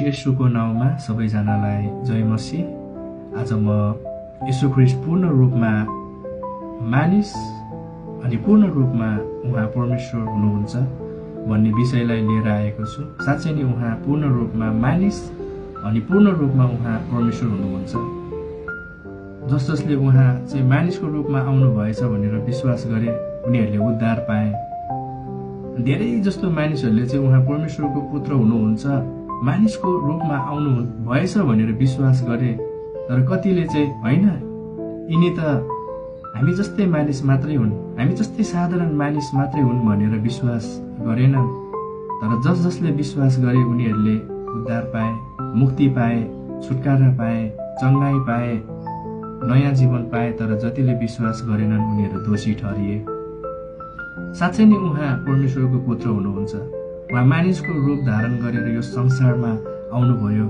येशूको नाउँमा सबैजनालाई जय मसीह। आज म येशू ख्रीष्ट पूर्ण रूपमा मानिस अनि पूर्ण रूपमा उहाँ परमेश्वर हुनुहुन्छ भन्ने विषयलाई लिएर आएको छु। साँच्चै नै उहाँ पूर्ण रूपमा मानिस अनि पूर्ण रूपमा उहाँ परमेश्वर हुनुहुन्छ। जसले उहाँ चाहिँ मानिसको रूपमा आउनु भएछ भनेर विश्वास गरे उनीहरूले उद्धार पाए। धेरै जस्तो मानिसहरूले चाहिँ उहाँ परमेश्वरको पुत्र हुनुहुन्छ, मानिसको रूपमा आउनु भएछ भनेर विश्वास गरे। तर कतिले चाहिँ होइन, यिनी त हामी जस्तै मानिस मात्रै हुन्, हामी जस्तै साधारण मानिस मात्रै हुन् भनेर विश्वास गरेनन्। तर जसले विश्वास गरे उनीहरूले उद्धार पाए, मुक्ति पाए, छुटकारा पाए, चङ्गाई पाए, नयाँ जीवन पाए। तर जतिले विश्वास गरेनन् उनीहरू दोषी ठहरिए। साँच्चै नै उहाँ परमेश्वरको पुत्र हुनुहुन्छ। उहाँ मानिसको रूप धारण गरेर यो संसारमा आउनुभयो।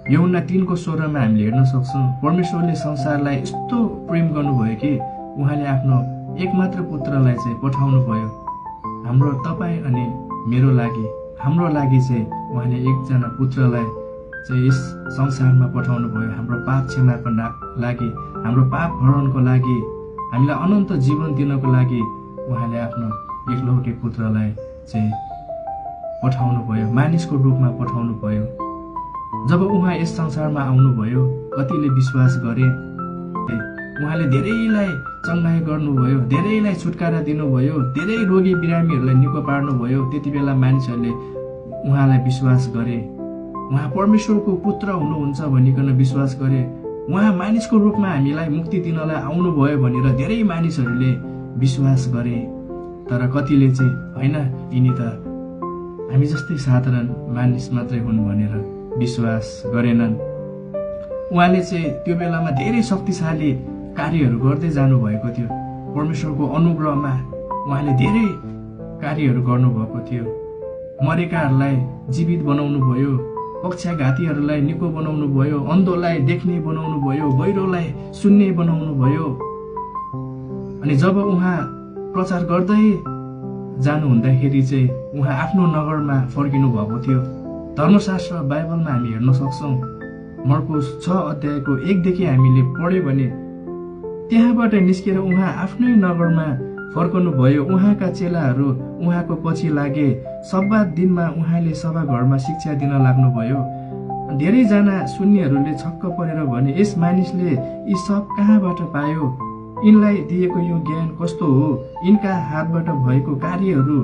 यूहन्ना 3:16 हामीले हेर्न सक्छौँ, परमेश्वरले संसारलाई यस्तो प्रेम गर्नुभयो कि उहाँले आफ्नो एकमात्र पुत्रलाई चाहिँ पठाउनु भयो। हाम्रो तपाईँ अनि मेरो लागि, हाम्रो लागि चाहिँ उहाँले एकजना पुत्रलाई चाहिँ यस संसारमा पठाउनु भयो। हाम्रो पाप क्षमाको लागि, हाम्रो पाप हरणको लागि, हामीलाई अनन्त जीवन दिनको लागि उहाँले आफ्नो एकलौटे पुत्रलाई चाहिँ पठाउनु भयो, मानिसको रूपमा पठाउनु भयो। जब उहाँ यस संसारमा आउनुभयो, कतिले विश्वास गरे, उहाँले धेरैलाई चङ्गाई गर्नुभयो, धेरैलाई छुटकारा दिनुभयो, धेरै रोगी बिरामीहरूलाई निको पार्नुभयो। त्यति बेला मानिसहरूले उहाँलाई विश्वास गरे। उहाँ परमेश्वरको पुत्र हुनुहुन्छ भनिकन विश्वास गरे। उहाँ मानिसको रूपमा हामीलाई मुक्ति दिनलाई आउनुभयो भनेर धेरै मानिसहरूले विश्वास गरे। तर कतिले चाहिँ होइन, यिनी त हामी जस्तै साधारण मानिस मात्रै हुन् भनेर विश्वास गरेनन्। उहाँले चाहिँ त्यो बेलामा धेरै शक्तिशाली कार्यहरू गर्दै जानुभएको थियो। परमेश्वरको अनुग्रहमा उहाँले धेरै कार्यहरू गर्नुभएको थियो। मरेकाहरूलाई जीवित बनाउनु भयो, पक्षाघातीहरूलाई निको बनाउनु भयो, अन्धोलाई देख्ने बनाउनु भयो, बहिरोलाई सुन्ने बनाउनु भयो। अनि जब उहाँ प्रचार गर्दै जानु हुँदाखेरि चाहिँ उहाँ आफ्नो नगरमा फर्किनु भएको थियो। धर्मशास्त्र बाइबलमा हामी हेर्न सक्छौँ, मर्कुस 6:1 हामीले पढ्यो भने त्यहाँबाट निस्केर उहाँ आफ्नै नगरमा फर्कनु भयो। उहाँका चेलाहरू उहाँको पछि लागे। सब्बात दिनमा उहाँले सभाघरमा शिक्षा दिन लाग्नुभयो। धेरैजना सुन्नेहरूले छक्क परेर भने, यस मानिसले यी सब कहाँबाट पायो? यिनलाई दिएको यो ज्ञान कस्तो हो? यिनका हातबाट भएको कार्यहरू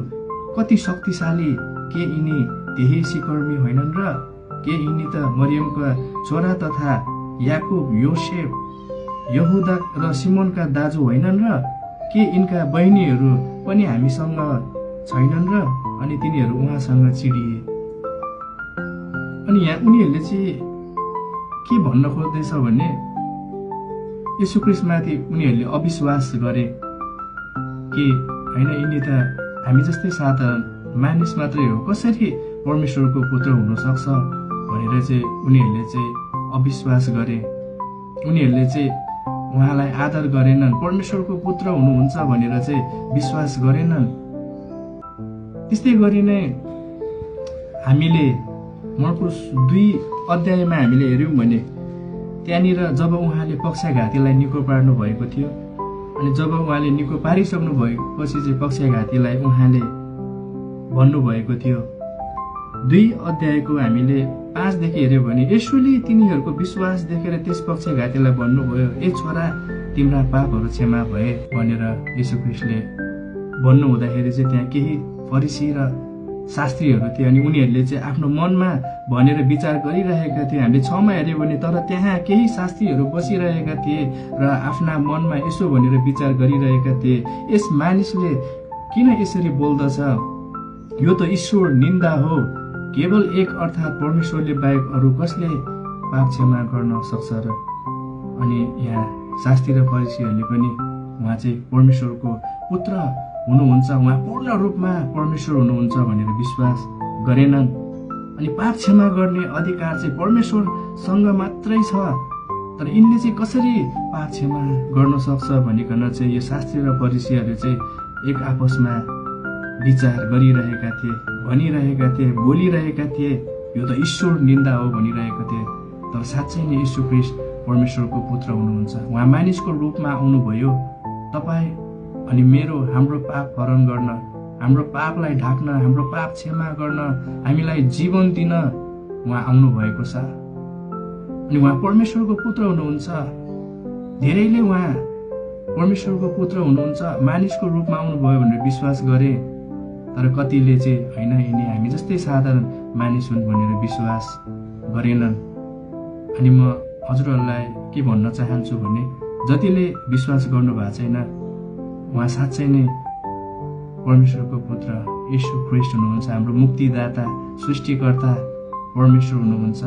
कति शक्तिशाली! के यिनी त्यही सिकर्मी होइनन् र? के यिनी त मरियमका छोरा तथा याकुब, योसेफ, यहुदा र सिमोनका दाजु होइनन् र? के यिनका बहिनीहरू पनि हामीसँग छैनन् र? अनि तिनीहरू उहाँसँग चिडिए। अनि यहाँ उनीहरूले चाहिँ के भन्न खोज्दैछ भने, येशू ख्रीष्टमाथि उनीहरूले अविश्वास गरे कि होइन, यिनी त हामी जस्तै साधारण मानिस मात्रै हो, कसरी परमेश्वरको पुत्र हुन सक्छ भनेर चाहिँ उनीहरूले चाहिँ अविश्वास गरे। उनीहरूले चाहिँ उहाँलाई आदर गरेनन्, परमेश्वरको पुत्र हुनुहुन्छ भनेर चाहिँ विश्वास गरेनन्। त्यस्तै गरी नै हामीले मर्कुस 2:2 हामीले हेऱ्यौँ भने त्यहाँनिर जब उहाँले पक्षाघातीलाई निको पार्नु भएको थियो, अनि जब उहाँले निको पारिसक्नु भएपछि चाहिँ पक्षाघातीलाई उहाँले भन्नुभएको थियो। 2:2 हामीले 5 हेऱ्यौँ भने येशूले तिनीहरूको विश्वास देखेर त्यस पक्षाघातीलाई भन्नुभयो, ए छोरा, तिम्रा पापहरू क्षमा भए भनेर येशू ख्रीष्टले भन्नु हुँदाखेरि चाहिँ त्यहाँ केही फरिसी र शास्त्रीहरू थिए। अनि उनीहरूले चाहिँ आफ्नो मनमा भनेर विचार गरिरहेका थिए। हामीले 6मा हेऱ्यौँ भने तर त्यहाँ केही शास्त्रीहरू बसिरहेका थिए र आफ्ना मनमा यसो भनेर विचार गरिरहेका थिए, यस मानिसले किन यसरी बोल्दछ? यो त ईश्वर निन्दा हो। केवल एक अर्थात् परमेश्वरले बाहेक अरू कसले पाप क्षमा गर्न सक्छ र? अनि यहाँ शास्त्री र फरिसीहरूले पनि उहाँ चाहिँ परमेश्वरको पुत्र हुनुहुन्छ, उहाँ पूर्ण रूपमा परमेश्वर हुनुहुन्छ भनेर विश्वास गरेनन्। अनि पाप क्षमा गर्ने अधिकार चाहिँ परमेश्वरसँग मात्रै छ। तर यिनले चाहिँ कसरी पाप क्षमा गर्न सक्छ भनिकन चाहिँ यो शास्त्री र फरिसीहरू चाहिँ एक आपसमा विचार गरिरहेका थिए। भनिरहेका थिए, बोलिरहेका थिए यो त ईश्वर निन्दा हो भनिरहेका थिए। तर साँच्चै नै यीशु ख्रीष्ट परमेश्वरको पुत्र हुनुहुन्छ। उहाँ मानिसको रूपमा आउनुभयो तपाईँ अनि हाम्रो पाप हरण गर्न, हाम्रो पापलाई ढाक्न, हाम्रो पाप क्षमा गर्न, हामीलाई जीवन दिन उहाँ आउनुभएको छ। अनि उहाँ परमेश्वरको पुत्र हुनुहुन्छ। धेरैले उहाँ परमेश्वरको पुत्र हुनुहुन्छ, मानिसको रूपमा आउनुभयो भनेर विश्वास गरे। तर कतिले चाहिँ होइन यिनी हामी जस्तै साधारण मानिस हुन् भनेर विश्वास गरेनन्। अनि म हजुरहरूलाई के भन्न चाहन्छु भने जतिले विश्वास गर्नुभएको छैन उहाँ साँच्चै नै परमेश्वरको पुत्र यीशु ख्रीष्ट हुनुहुन्छ। हाम्रो मुक्तिदाता, सृष्टिकर्ता परमेश्वर हुनुहुन्छ।